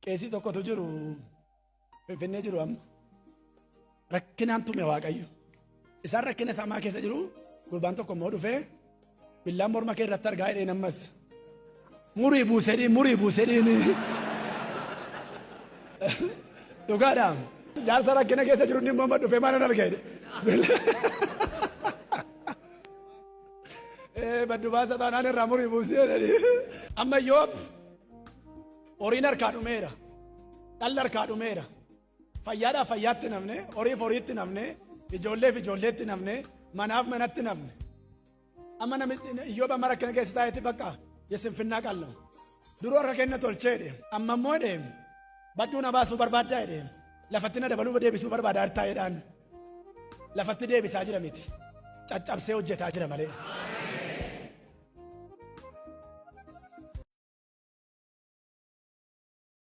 Qeesii tokkotu jiru Finfinnee jiru amma. Rakkinaan tume Waaqayyo. Isaan rakkina samaa keessa jiru gurbaan tokko immoo dhufee billaan morma kee irratti argaa jedheen ammas. Murii buusedhiin murii buusedhiin. Dhugaadha. Jaarsa rakkina keessa jiru inni immoo amma dhufee maalan arga jedhe. Baddu baasa taanaan irraa murii buusee jedhanii. Amma Iyyoob horiin harkaa dhumeera. Dhalli harkaa dhumeera. Fayyaadhaaf fayyaatti namne, horiif horiitti namne, ijoolleef ijoolleetti namne, manaaf manatti namne. Amma namichi Iyyoob amma rakkina keessa taa'etti bakka yesinfinnaa qal'oo. Duruu harka kenna tolchee jedhe. Amma immoo jedhe badduu na baasuu barbaaddaa jedhe. Lafatti na dabaluu deebisuu barbaadaa taa'eedhaan. Lafatti deebisaa jira miti. Caccabsee hojjetaa jira malee.